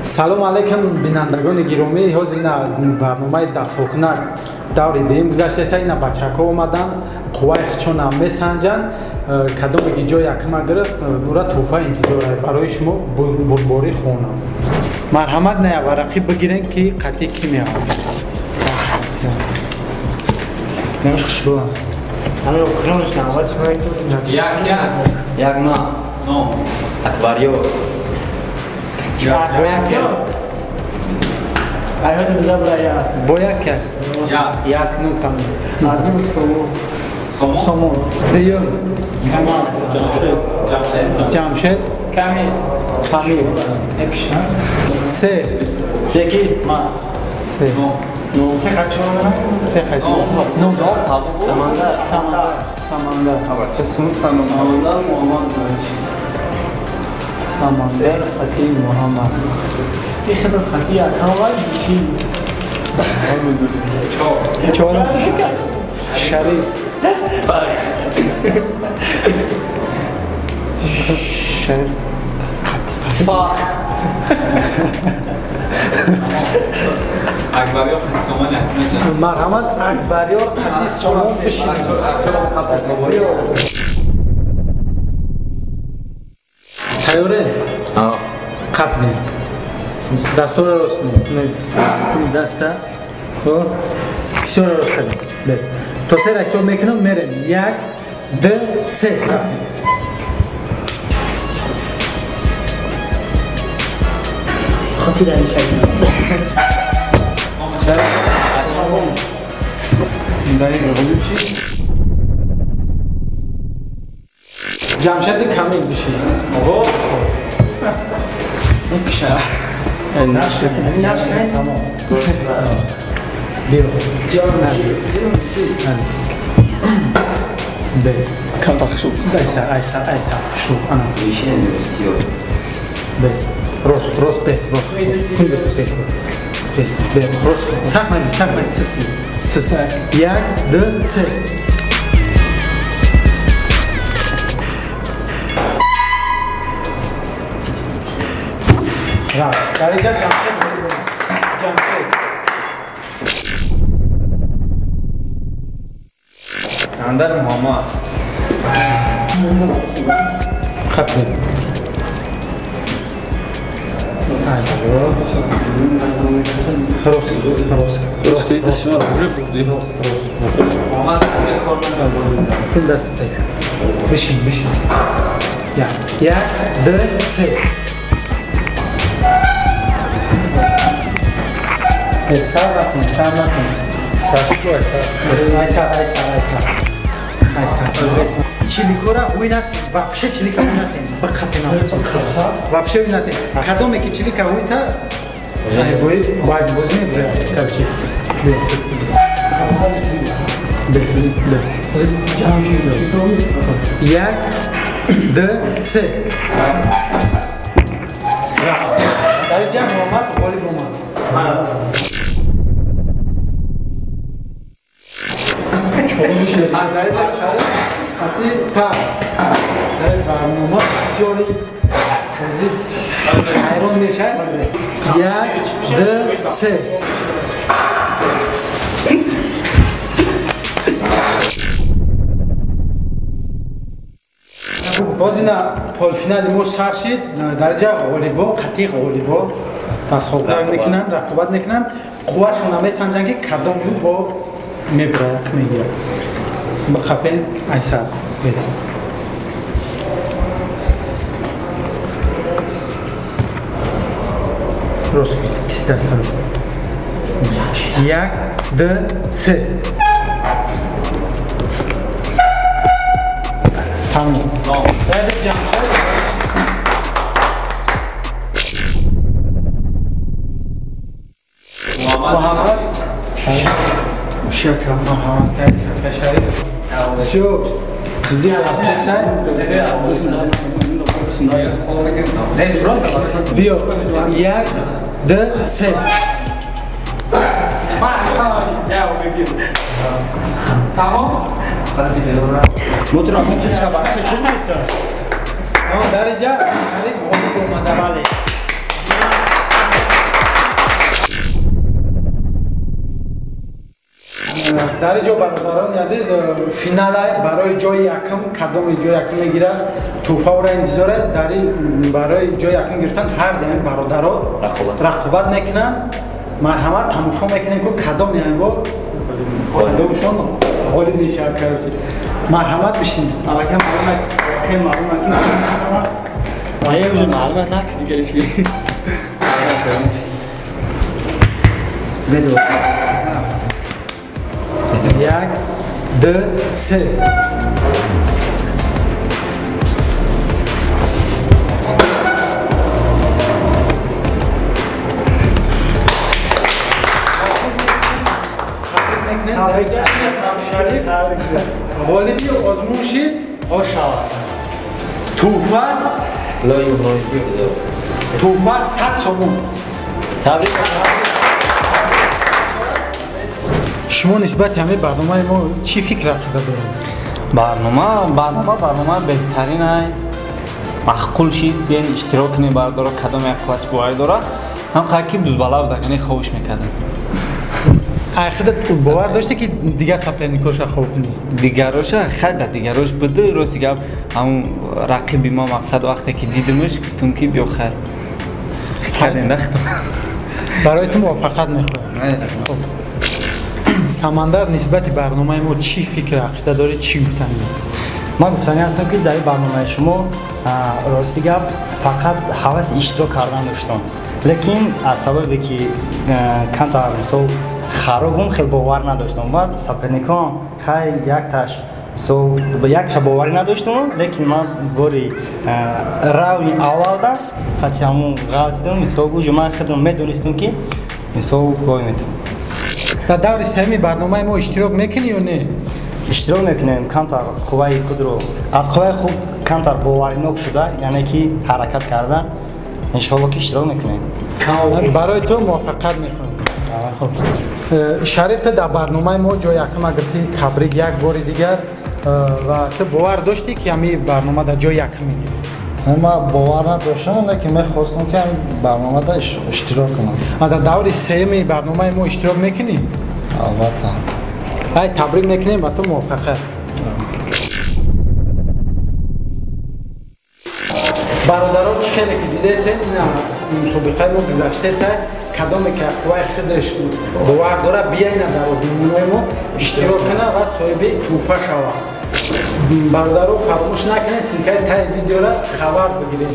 Салом алейкум бинандагони гиромӣ. Ҳозир ина барномаи дастхокунак даври дуюм гузаштааст. Ина бачаҳо омаданд, қувваи худшонам месанҷанд. Кадоме ки ҷои якума гирифт, ура тӯҳфа интизор аст барои шумо, бурдборӣ хона. Марҳамат, ная варақӣ бигирен ки қатъи кӣ меояд. Намаш хушбӯ. Як як. Як на. Но. Акбарёр. Бо як як. Бо як як. Як. Як ну фаҳмид. Азим Сомон. Сомон. Сомон. Дуюм. Камол. Ҷамшед. Ҷамшед. Ҷамшед. Камил. Камил. Се. Секиз. Ма. Се. Но. Се қачо. Ну. Самандар. Самандар. Самандар. Ча сумутану. Самандар Муҳаммад. Самандар Фатӣ Муҳаммад. Чор. Чорум. Шариф. Шариф. Фах. Акбарёр қати Сомон якума ҷан. Марҳамат, Акбарёр қати Сомон бишинед. Тайёре? Қапне. Дастора рост кунед. Даста. Хоб. Бисёр рост кардем. Бес. То се ра ҳисоб мекунам, мерем. Як, ду, се. Рафтем. Ҷамшеди Камил бишинед. Тамом. Биё. Бес. Айса, айса, айса. Шу, ана. Бес. Рост, рост, бе, рост. Кун даст пеш. Бес, бе, рост. Сахт наби, сахт наби, суст. Суст. Як, ду, се. Рафт. Дар инҷа Ҷамшед ғолиб омад. Ҷамшед. Андар Муҳаммад. Хат бе. Рост, рост, рост, рост, рост. Муҳаммад кор намекунад. Кун даст пеш. Бишин, бишин. Як, як, ду, се. Сар накун, сар накун. Айса, айса, айса. Айса. Чиликора ҳуй натен, вообще чилика ҳуй натен. Биқатена. Вообще ҳуй натен. Кадоме ки чилика ҳуй та, бой баз бозӣ мебурад. Короче. Бес. Бес, бес. Як, ду, се. Рафт. Дар инҷа Муҳаммад ғолиб омад. Дар инҷа Шариф қати Фар. Дар барнома бисёри бозӣ ҳайрон мешавад. Як, ду, се. Боз ина полфинали мо сар шид. Дар инҷа ғолибо қатъи ғолибо дастхобӣ мекунанд, рақобат мекунанд, қуввашона месанҷанд ки кадом ю бо мебурад, як мегирад. Биқапен, айса, бес. Рост кун, киси даста рост. Як, ду, се. Тамом. Дар Ҷамшед. Муҳаммад. Муҳаммад. Шакар Муҳаммад. Айса, Шариф. Всё. Қизи рафтеса. Биё. Як, ду, се. Тамом. Дар инҷа Шариф ғолиб омада. Бале. Дар ин ҷо бародарони азиз финалай барои ҷои якум, кадоми ҷои якум мегирад, тӯҳфаро интизор аст. Дар ин барои ҷои якум гирифтан ҳар дуи бародаро рақобат мекунанд. Марҳамат, тамошо мекунем, ку кадоми инҳо кадомшон ғолиб мешавад. Короче, марҳамат, бишинед. Аллакай маълум ки Ая уже маълума нак дигар чи. Бедо. Як, ду, се. Шариф ғолиби озмун шид. Ошава. Тӯҳфа тӯҳфа 100 сомон. Табрик. Шумо нисбати ҳамаи барномаи мо чӣ фикр ақида доред? Барнома беҳтарин ай, маъқул шид. Биен иштирок кунем, бародаро, кадом як қувват боварӣ дорад. Ҳам ки бузбала буда, яъне ховиш мекардем. Ай худат бовар доште ки дигар соперникоша хоб кунӣ? Дигароша хай, да дигарош буду, рости гап, ҳамун рақиби мо мақсад вақте ки дидимш гуфтум ки биё хайр. Хит кардем да хитом. Барои ту муваффақият мехоҳам. Самандар, нисбати барномаи мо чӣ фикр ақида дорӣ, чӣ гуфтанӣ? Ман гуфтанӣ ҳастам, ки дар ин барномаи шумо, рости гап, фақат ҳаваси иштирок кардан доштам, лекин аз сабабе ки камтар мисол харобум, хел бовар надоштам. Баъд соперникон хай якташ мисол якша боварӣ надоштам, лекин ман бори раунди аввалда хачи ҳамун ғалтидам, мисол уже ман худам медонистам, ки мисол бой метавонам. Дар даври сеюми барномаи мо иштирок мекунӣ ё не? Иштирок мекунем. Камтар қувваи худро аз қувваи худ камтар боваринок шуда, яъне ки ҳаракат карда, иншоалло ки иштирок мекунем. Барои ту муваффақият мехоҳем. Шариф, ту дар барномаи мо ҷои якума гирифтӣ, табрик як бори дигар. Ва ту бовар доштӣ, ки ҳамин барнома дар ҷои якум мегирӣ? Ман бовар надоштам, лекин мехостам, ки ҳамин барномада иштирок кунам. Дар даври сеюми барномаи мо иштирок мекунӣ? Албатта. Ай, табрик мекунем ба ту, муваффақият. Бародарон, чӣ хеле ки дидесен, ина мусобиқаи мо гузаштеса. Кадоме ки қувваи худаш бовар дорад, бияйна дар озмунҳои мо иштирок кунад ва соҳиби тӯҳфа шавад. Бародаро, фаромӯш накунед, ссылкаи таи видеора хабар бигиред.